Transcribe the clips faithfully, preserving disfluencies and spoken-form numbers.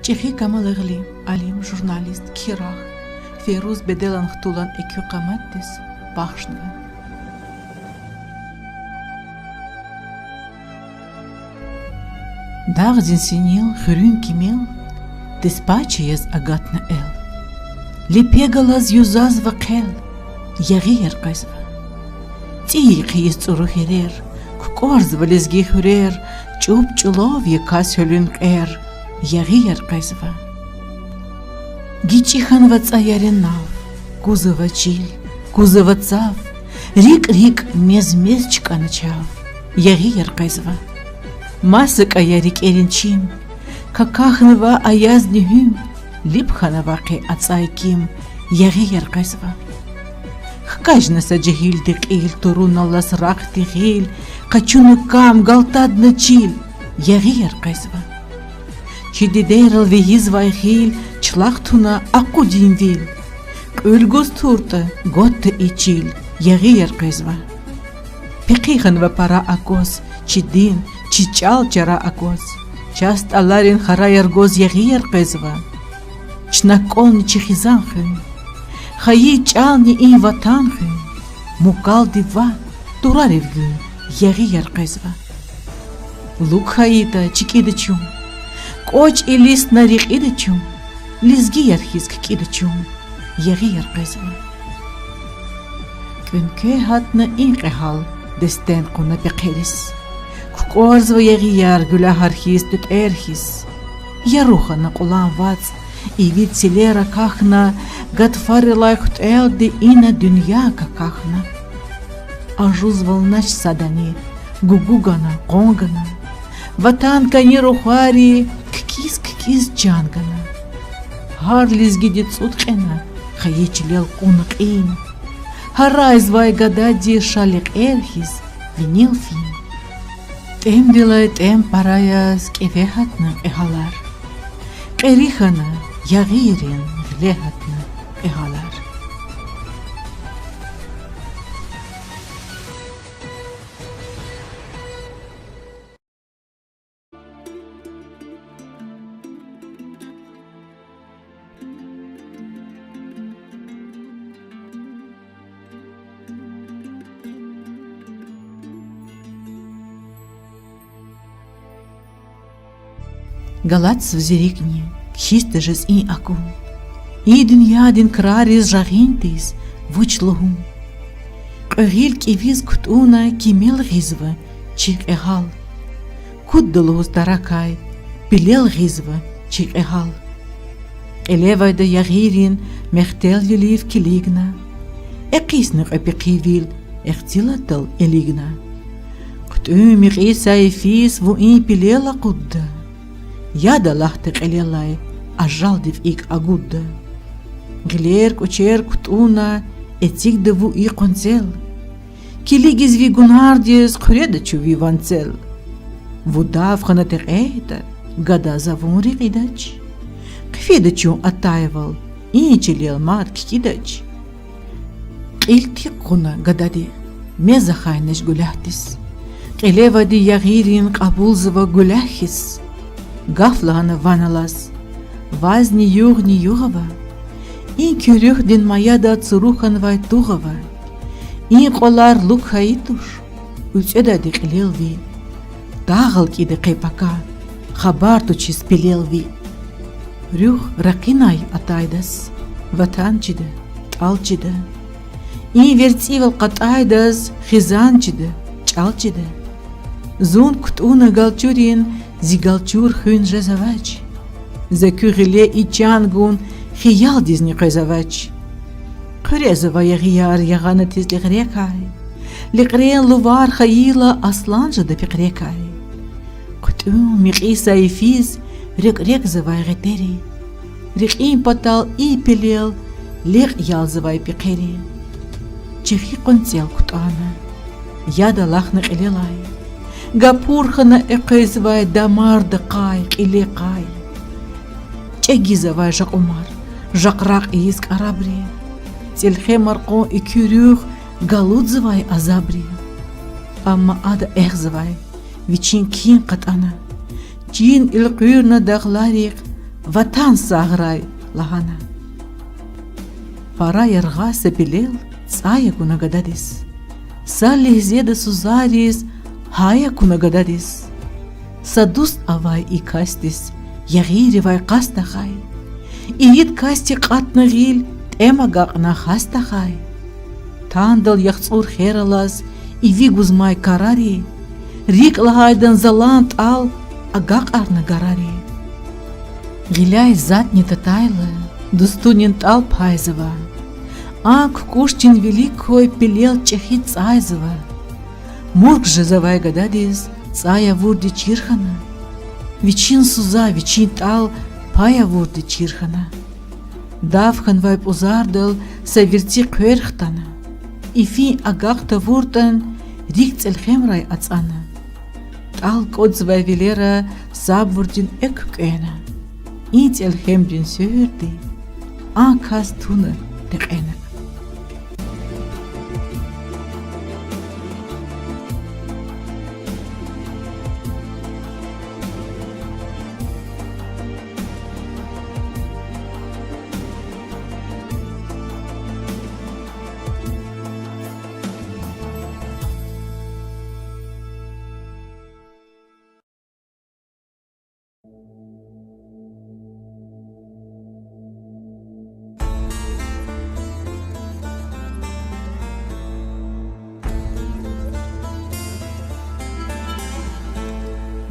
ЧӀехи Камалэгъли, алим, журналист, кхьирагъ Фейруз Беделан хтулан экуь къаматдиз бахшнава. Дагъдин синел, хуьруьн кимел, теспача яз агатна эл. Лепе галаз юзазва хъел, ягъияр къвезва. ЦӀийи хъийиз цӀуру хьерер, кукӀварзава лезги хуьрер, чӀуб-чӀулав я Кас гьуьлуьн кьер, ягъияр къвезва. ГичӀи хьанва цӀаярин нав, кузава чил, кузава цав, рикӀ-рикӀ, мез-мез чкӀана чав, ягъияр къвезва. Маса кӀая рикӀерин чим, какахьнава аязни гьуьм, лип хьанава къе ацӀай ким, ягъияр къвезва. Хкажна са жегьилди кьил, туруналлаз рахъди гъил, къачуна кам, галтадна чил, ягъияр къвезва. Чи дидейрал вегьизвай гъил члахъ туна акъудин вил. Кьуьл гуз туртӀа, гватда и чил, ягъияр къвезва. Пехъи хьанва пара акваз, чи дин, чи чӀал чара акваз, чаз тӀаларин хараяр гваз, ягъияр къвезва. Чна кӀвални чи хизан хуьн, хайи чӀални и ватан хуьн, мукалди ваъ, турарив гуьн, ягъияр къвезва. ЛукӀ хьайитӀа, чкӀида чун, кӀвач илисна рекьида чун, лезгияр хьиз ккӀида чун, ягъияр къвезва. КӀуьнкве гьатна и кьегьал, дестен кьуна пехъериз. КукӀварзава ягъияр гуьлягьар хьиз, тӀветӀер хьиз. Яру хьана Кьулан вацӀ, ивид селер акахьна, гатфарилай хъуьтӀелди ина дуьнья какахьна. Ажузвалнач садани, гугу гана, къван гана. Ватан кӀани рухвайри кикӀиз-кикӀиз чан гана. Гьар лезгиди цӀуд кьена, хайи чилел кьуна кьин. Гьарайзавай гадади ша лекьер хьиз винел фин. ТӀемдилай тӀем пара яз кӀеве гьатна кьегьалар. Кьери хьана, ягъийрин гъиле гьатна кьегьалар. Галатзава зи рикӀни, кхьиз тежез и акун. И дуьньядин крариз жагъин тийиз вуч лугьун. Кьве гъил кӀевиз кутӀунна кимел гъизва чи кьегьал. Кудда лугьуз таракай, пелел гъизва чи кьегьал. Кьилевайда ягъийрин мягьтелвилив килигна. Экъисна кьве пехъи вил, эхцелатдал илигна. ХъуьтӀуьн мекьи са йифиз вун и пелел акъудда. Яд алахьда кьилелай, ажалдив икӀ агудда. Гъилер-кӀвачер кутӀунна, эцигда вун и къванцел. Килигиз ви гунардиз, хъуьреда чун ви ванцел. Вун дав хьана текьейтӀа, гада за вун рекьидач. Хъфида чун атайвал, и чилел мад кикӀидач. Кьил тик кьуна гадади, мез ахъайнач гуьлягьдиз. Кьилевайди ягъийрин кьабулзава гуьлягь хьиз. Гаф лагьана ван алаз: вазни югъни югъ ава. И куь руьгьдин маяда цуру хьанвай тугъ ава. И кьвалар лукӀ хьайи туш, уьцӀедайди кьилел ви. Дагъал кӀида къе-пака, хабар тушиз пелел ви. Руьгь ракъинай атайдаз, ватан чида, тӀал чида. И верцӀивал кьатӀайдаз хизан чида, чӀал чида. Зун кутӀунна галчурин, зи галчур хуьн жезавач. За куь гъиле и чан гун хиялдизни къвезавач. Хъуьрезавай ягъияр ягъанатиз лекьрекай, лекьрен лувар хайила аслан жеда пехърекай. ХъуьтӀуьн мекьи са йифиз рекьрекьзавай гъетери, рекьин патал и пелел лекь ялзавай пехъери. ЧӀехи къванцел кутӀана, яд алахьна кьилелай. Гапур хьана экъвезвай дамарда къай, кьиле къай. ЧӀегизавай жакьумар жакьракь ийиз кӀарабри. ЦӀелхемар кьван и куь руьгь галудзавай азабри. Амма ада эхзавай, вичин кин кьатӀана. Чин элкъуьрна дагъларихъ, Ватан сагърай лагьана. Пара яргъай са пелел цӀай акуна гададиз. Са легьзеда сузариз гьай акуна гададиз. Са дуст авай и касдиз ягъийривай къаст тахьай. Ирид касди кьатна гъил, тӀем агакьна хас тахьай. Тандал яхцӀур хер алаз иви гузмай карари, рикӀ лагьайдан залан тӀал агакьарна гарари. Гъиляй затӀни татайла, дустунин тӀал пайзава. А кукӀушдин вилик квай пелел чӀехи цӀайзава. МуркӀ жезвай гададиз цӀай авурди чир хьана. Вичин суза, вичин тӀал пай авурди чир хьана. Дав хьанвай пӀузардал са верцӀи хъвер хтана. Ифин агакь тавуртӀан, рикӀ цӀелхемрай ацӀана. ТӀал кӀватӀзавай вилера сабурдин экв куькӀвена. И цӀелхемдин суьгьуьрди а кас туна рекьена.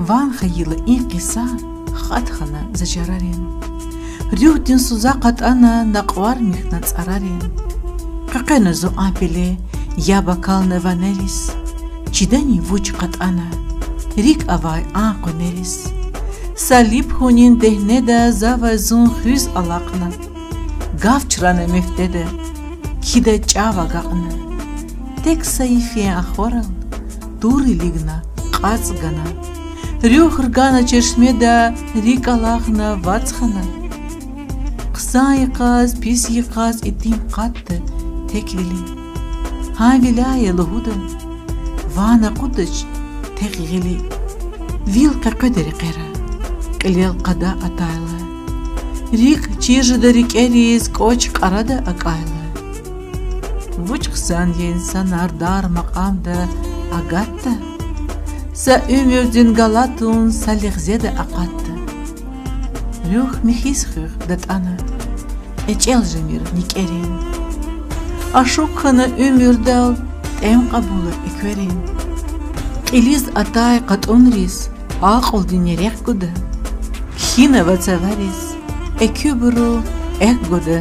Ван хьайила и кьиса хатӀ хьана за чарарин. Руьгьдин суза кьатӀана, накьвар михьна цӀарарин. Къекъвена зун а пеле, яб акална ванериз. Чидани вуч кьатӀана рикӀ авай а къванериз. Са лип хьунин дегьнеда завай зун хуьз алакьна. Гаф чрана мефтеда, кхьида чӀав агакьна. Тек са йифен ахварал тур илигна, кьацӀ гана. Руьгь ргана чешмеда, рикӀ алахьна, вацӀ хана. Хъсан йикъаз, пис йикъаз итим кьатӀда теквили. Гьавиляй я лугьуда, ван акъуддач тек гъили. Вил къекъведа рекьера, кьилел къада атайла. РикӀ чир жеда рикӀериз, кӀвач кьарада акӀайла. Вуч хъсан я инсанар дар макьамда агатда, са уьмуьрдин галатун са легьзеда акъатда. Руьгь михьиз хуьх датӀана, кьечӀел жемир никӀерин. Ашукь хьана уьмуьрдал, тӀем кьабула экверин. Кьилиз атай кьатӀунриз акьулдини рехъ гуда, кхьинава цавариз экуьбуру экв гуда.